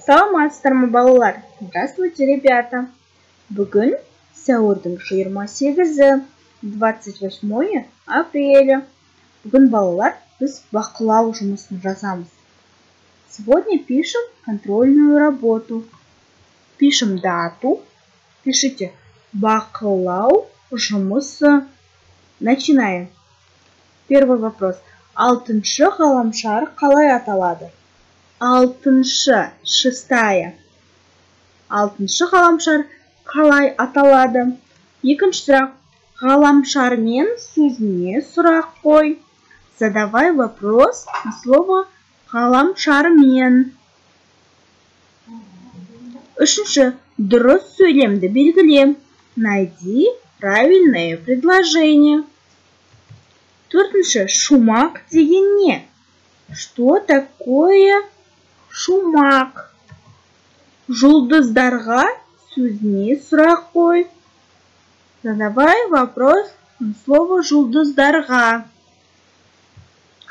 Саламатсыздар ма, балалар? Здравствуйте, ребята! Бүгін сәуірдің 28-і, 28 апреля. Бүгін, балалар, біз бақылау жұмысын жазамыз. Сегодня пишем контрольную работу. Пишем дату. Пишите бақылау жұмысы. Начинаем. Первый вопрос. Алтыншы ғаламшар қалай аталады? Алтыншы, шестая. Алтыншы ғаламшар қалай аталады? Екінші сұрақ. Ғаламшармен сөзіне сұрақ қой. Задавай вопрос на слово ғаламшармен. Үшінші. Дұрыс сөйлемді белгіле. Найди правильное предложение. Төртінші. Шумақ деген не? Что такое шумақ? Жұлдыздарға сөзіне сұрақ қой. Задавай вопрос на слово жұлдыздарға.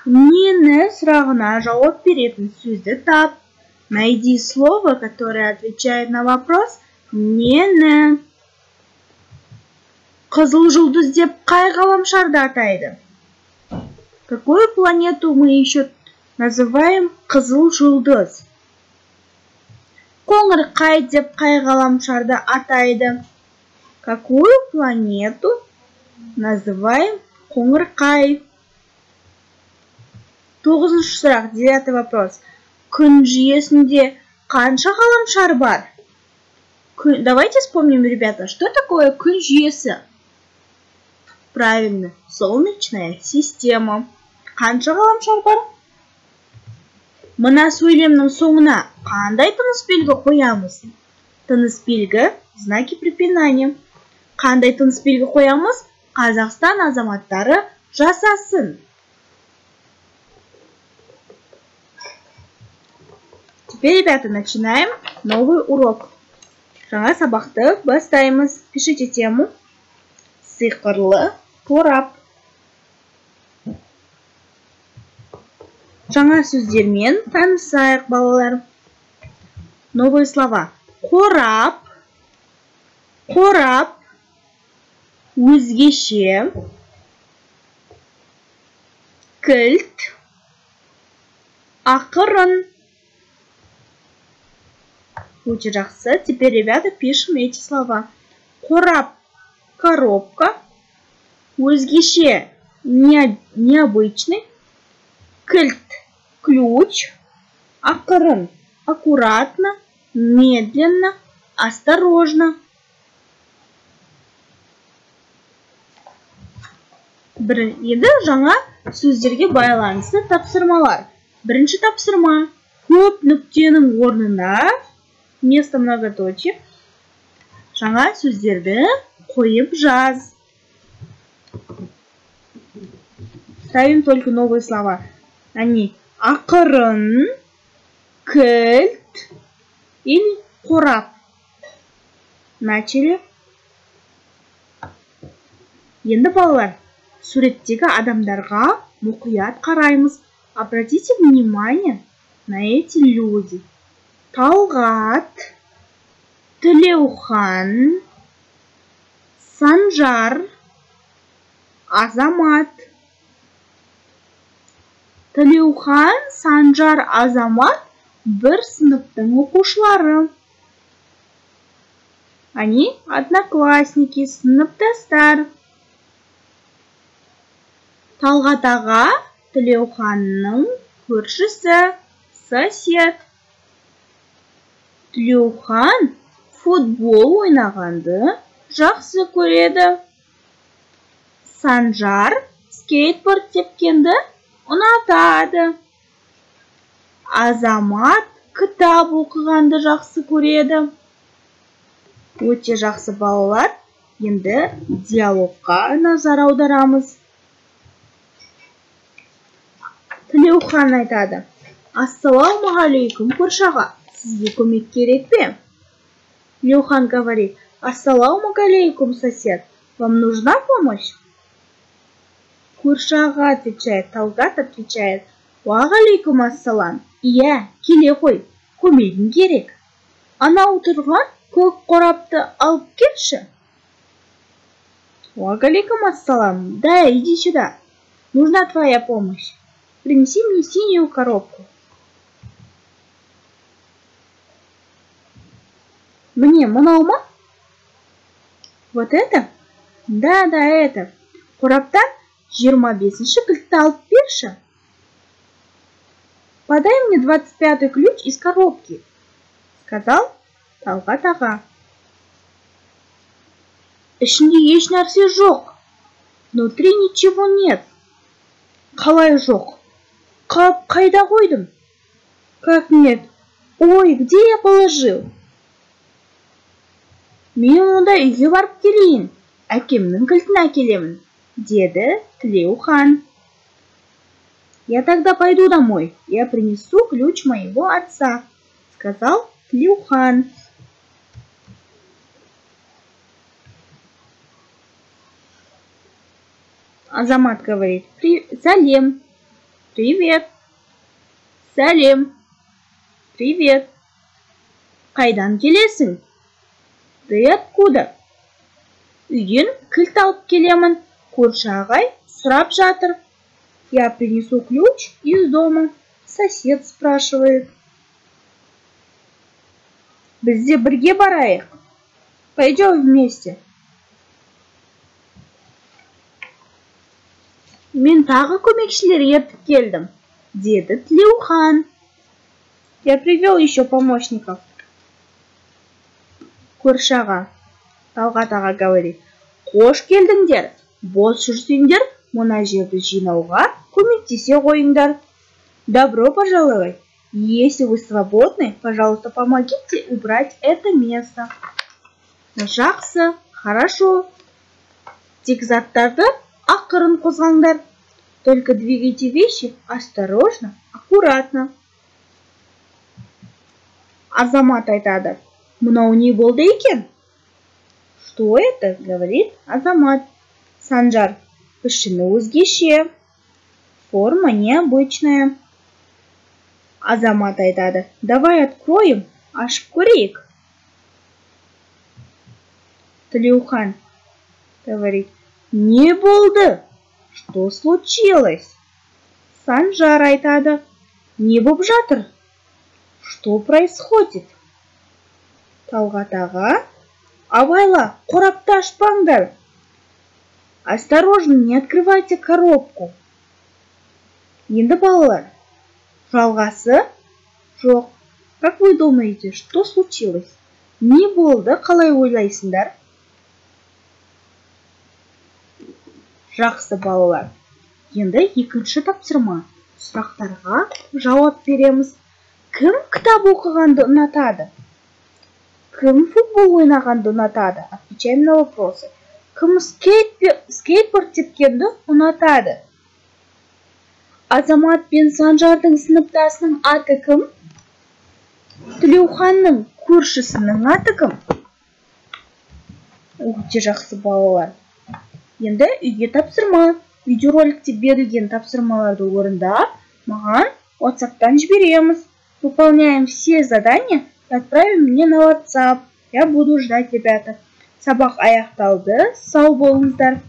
Нені сұрағына жауап беретін сөзді тап. Найди слово, которое отвечает на вопрос нені. Қызыл жұлдыз деп қай ғаламшарды атайды? Какую планету мы еще называем қызыл жұлдыз? Қоңырқай деп қай ғаламшарды атайды? Какую планету называем қоңырқай? Тоғызыншы сұрақ, девятый вопрос. Күн жүйесінде қанша ғаламшар бар? Давайте вспомним, ребята, что такое күн жүйесі? Правильно, солнечная система. Қанша ғаламшар бар? Мына сөйлемнің соңына қандай тыныс белгі қоямыз? Тыныс белгі, знаки препинания. Қандай тыныс белгі қоямыз? Қазақстан азаматтары жасасын. Теперь, ребята, начинаем новый урок. Жаңа сабақты бастаймыз. Пишите тему. Сиқырлы қорап. Жаңа сөздермен танысайық, балалар. Новые слова. Қорап, қорап, өзгеше, кілт, ақырын. Өте жақсы. Теперь, ребята, пишем эти слова. Қорап, коробка, өзгеше, необычный, кілт, ключ, ақырын, аккуратно, медленно, осторожно. Енді жаңа сөздерге байланысты тапсырмалар. Бірінші тапсырма. Көп нүктенің орнына, вместо многоточия, жаңа сөздерді қойып жаз. Ставим только новые слова. Они ақырын, кілт или қорап. Начали. Енді, балалар, суреттегі адамдарға мұқият қараймыз. Обратите внимание на эти люди. Талғат, Тілеухан, Санжар, Азамат. Тілеухан, Санжар, Азамат бір сыныптың оқушылары. Они одноклассники, сыныптастар. Талғат аға Тілеуханның көршісі, сосед. Тілеухан футбол ойнағанды жақсы көреді. Санжар скейтборд тепкенді ұнатады. Азамат кітап оқығанды жақсы көреді. Өте жақсы, балалар. Енді диалогқа назар аударамыз. Тілеухан айтады. Ассалаумағалейкум, көрші аға. Сізге көмек керек пе? Тілеухан говорит. Ассалаумағалейкум, сосед. Вам нужна помощь? Көрші аға отвечает. Талғат отвечает. Уағалейкум ассалам. Иә, келе қой. Көмегің керек. Анау тұрған көк қорапты алып келші. Уағалейкум ассалам. Да, иди сюда. Нужна твоя помощь. Принеси мне синюю коробку. Мне мынау ма? Вот это? Да, да, это. Қораптан 25-ші кілтті алып берші. Подай мне 25-й ключ из коробки, сказал Талғат аға. Ішінде еш нәрсе жоқ. Внутри ничего нет. Қалай жоқ? Қап, қайда қойдым? Как нет? Ой, где я положил? Мен онда үйге барып келейін. Әкемнің кілтін әкелемін, деді Тілеухан. Я тогда пойду домой. Я принесу ключ моего отца, сказал Тілеухан. Азамат говорит: Сәлем, привет, сәлем, привет. Қайдан келесің? Ты откуда? Үйден кілт алып келемін. Көрші ағай сұрап жатыр. Я принесу ключ из дома. Сосед спрашивает. Бізде бірге барайық. Пойдем вместе. Мен тағы көмекшілер ертіп келдім, деді Тілеухан. Я привел еще помощников. Көрші аға, Талғат аға говорит: қош келдіңдер, бос жүрсеңдер, мына жерді жинауға көмектесе қойыңдар. Добро пожаловать. Если вы свободны, пожалуйста, помогите убрать это место. Жақсы, хорошо. Тек заттарды ақырын қозғаңдар. Только двигайте вещи осторожно, аккуратно. Азамат айтады: мынау не болды екен? Что это? Говорит Азамат. Санжар: пішіні өзгеше. Форма необычная. Азамат айтады: давай откроем, ашып көрейік. Тілеухан говорит: не болды? Что случилось? Санжар айтады: не боп жатыр? Что происходит? Талғат аға: абайла, қорапты ашпаңдар. Осторожно, не открывайте коробку. Енді балалар, жалғасы жоқ. Как вы думаете, что случилось? Не болды, қалай ойлайсыңдар? Жақсы, балалар. Енді екінші тапсырма. Сұрақтарға жауап береміз. Кім кітап оқығанды ұнатады? Кім футбол ойнағанды ұнатады? Отвечаем на вопросы. Кім скейтборд тепкенді ұнатады? Азамат пен Санжардың сыныптасының аты кім? Тілеуханның көршісінің аты кім? Өте жақсы, балалар. Енді үйге тапсырма. Видеороликте берілген тапсырмаларды орындап, маған WhatsApp-тан жібереміз. Выполняем все задания и отправим мне на WhatsApp. Я буду ждать, ребята. Сабақ аяқталды. Сау болыңыздар.